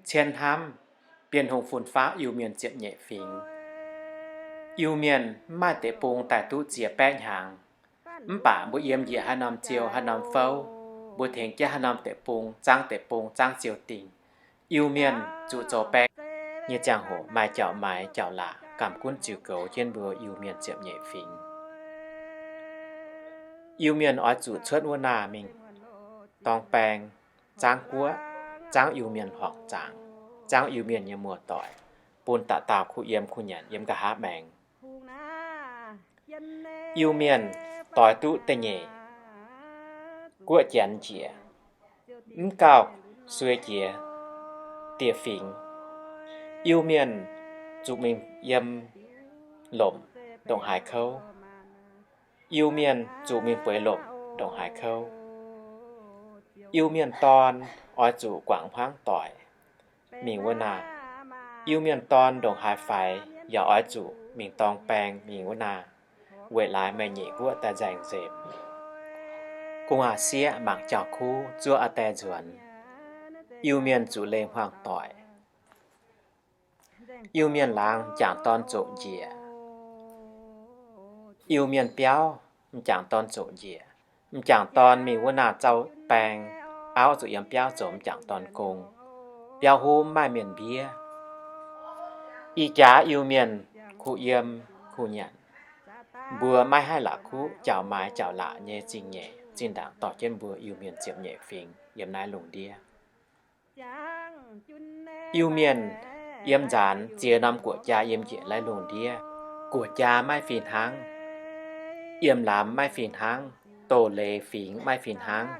Cien hnamv, Bienh Hungh fun-faqv Iu-Mienh ziepc nyeic fingx. Iu-Mienh mv maaih deic-bung daaih duqv ziex baeqv hnyangx. Mv baac mbuo yiem njiec haaix norm ziou haaix norm fouv, mbuo tengx jienv haaix norm deic-bung, zaangv deic-bung, zaangv ziou-dingh, Iu-Mienh zuqc zoux baeng nyei ziangh hoc maaih jauv-maaiz jauv-laac gamh gunv ziux goux jienv mbuo Iu-Mienh ziepc nyeic fingx. Iu-Mienh oix zuqc cuotv wuov naah mingh dorng baeng, zaangv guoqv, zaangv Iu-Mienh horngc zaangc, zaangv Iu-Mienh nyei muoz-doic, bun dauh dauh kuh yiem kuh nyanc yiem nqa'haav maengx. Iu-Mienh doix duqv da'nyeic guoqv janx njiec, mv gauh suei jiex dieh fingx. Iu-Mienh zuqc mingh yiem lomc ndongc haaix kouv. Iu-Mienh zuqc mingh bueix lomc ndongc haaix kouv. Iu-Mienh dorn oix zuqc guangc hmuangv doic mingh wuov naah. Iu-Mienh dorn ndongc haaix faix yaac oix zuqc mingh dorng baeng mingh wuov naah, weic laaix meih nyeic guoqv daaih nzaeng nzemc. Gu'nguaaz-sieqv mangc jauv-kuv zuov a'daaih nzuonx. Iu-Mienh zuqc leih hmuangv doic. Iu-Mienh laangz m'jangc dorn zoqc njiec. Iu-Mienh biauv m'jangc dorn zoqc njiec. M'jangc dorn mingh wuov naah zauh baeng, auv zuqc yiem biauv zoux m'jangc dorn gong. Biauv huv mv maaih mienh mbiev. Ih jaax Iu-Mienh kuh yiem kuh nyanc. Mbuo maiv haih la'kuqv jauv-maaiz jauv-laac nyei zingh nyeic zinh ndaangc dorh jienv mbuo Iu-Mienh ziepc nyeic fingx yiem naaiv lungh ndiev. Iu-Mienh yiem nzaanx ziex norm guoqv-jaa yiem njiec naaiv lungh ndiev. Guoqv-jaa maiv fih hnangv, yiem lamz maiv fih hnangv, doz-leiz fingx maiv fih hnangv,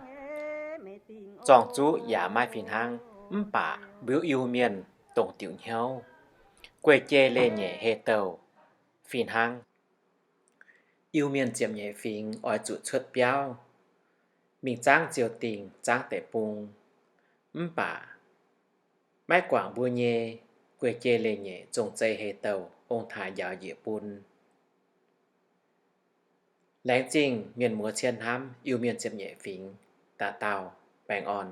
zorng-zuqv yaac maiv fih hnangv. Mv baac mbuo Iu-Mienh dongh diuc hnyouv, guei-jei leiz-nyeic heh douh fih hnangv. Iu-Mienh ziepc nyeic fingx oix zuqc cuotv biauv mingh zaangv ziou-dingh, zaangv deic-bung. Mv baac maiv guangc mbuo nyei guei-jei leiz-nyeic zong-zei heh douh ong-taaix njaaux njiec bun. Laengz zingh mienh muoz cien hnamv Iu-Mienh ziepc nyeic fingx, dauh dauh baengh orn.